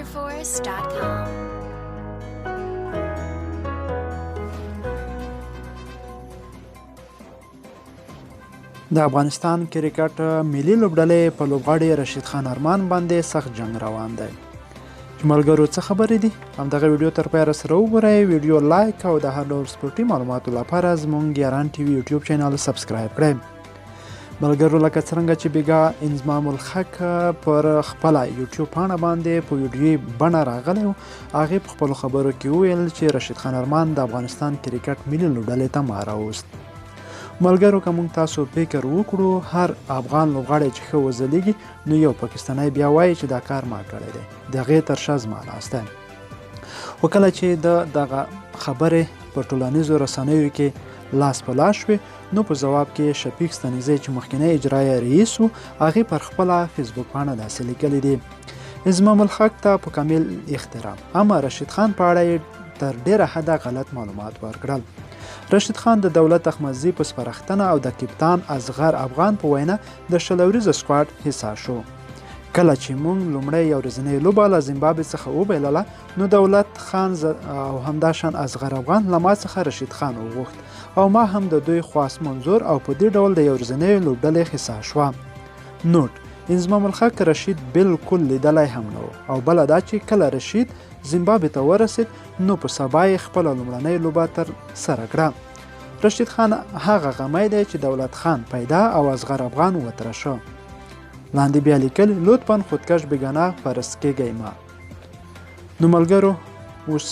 adventureforest.com. د افغانستان کرکټ ملي لوبډلې په لوبغاړي رشید خان ارمان باندې سخت جنګ روان دی. چې ملګرو څه خبرې دي، همدغه ویډیو تر پایه سره وګورئ. ویډیو لایک او د هر ډول سپورتي معلوماتو لپاره زموږ یاران ټي وي یوټیوب چینل سبسکرایب کړئ. ملګرو، لکه څرنګه چې بیګا انضمام الحق پر خپله یوټیوب پاڼه باندې په ویډیوي بڼه راغلی و، هغې په خپلو خبرو کې وویل چې رشید خان ارمان د افغانستان کرکټ ملي لوبډلې ته ما راوست. ملګرو، که موږ تاسو فکر وکړو، هر افغان لوبغاړی چې ښه وځلیږي نو یو پاکستانی بیا وایي چې دا کار ما کړی دی، د هغې تر شا زما لاس دی. خو کله چې د دغه خبرې په ټولنیزو رسنیو کې لاس په لاس شوې، نو په ځواب کې شفیق ستانکزی چې مخکنی اجرایه رئیس و، هغې پر خپله فیسبوک پاڼه داسې لیکلي دي: انضمام الحق ته په کامل احترام، اما رشید خان په اړه یې تر ډېره حده غلط معلومات ورکړل. رشید خان د دولت احمدزي په سپارښتنه او د کپتان اصغر افغان په وینا د 20 اوریزه سکواډ حصه شو. کله چې موږ لومړی یو ورځنۍ لوبه له زیمبابوې څخه وبایلله، نو دولت خان او همداشان اصغر افغان له ما څخه رشید خان وغوښت او ما هم د دوی خواست منظور او په دې ډول د یو ورځنۍ لوبډلې حصه شوه. نوټ: انضمام الحق رشید بالکل لیدلی هم نه و، او بله دا چې کله رشید زیمبابوې ته ورسید نو په سبا یې خپله لومړنۍ لوبه تر سره کړه. رشید خان هغه غمی دی چې دولت خان پیدا او اصغر افغان وترشه. لاندې بیا لیکل: لطفاً خودکش بېګناه فرض کېږئ ما. نو ملګرو، اوس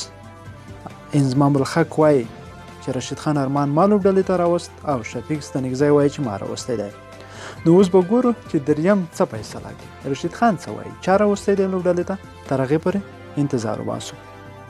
انضمام الحق وایي چې رشید خان ارمان ما لوبډلې ته راوست او شفیق ستانکزی وایي چې ما راوستی دی. نو اوس به ګورو چې دریم څه فیصله کوي، رشید خان څه وایي، چا راوستی دی لوبډلې ته. تر هغې پورې انتظار وباسو.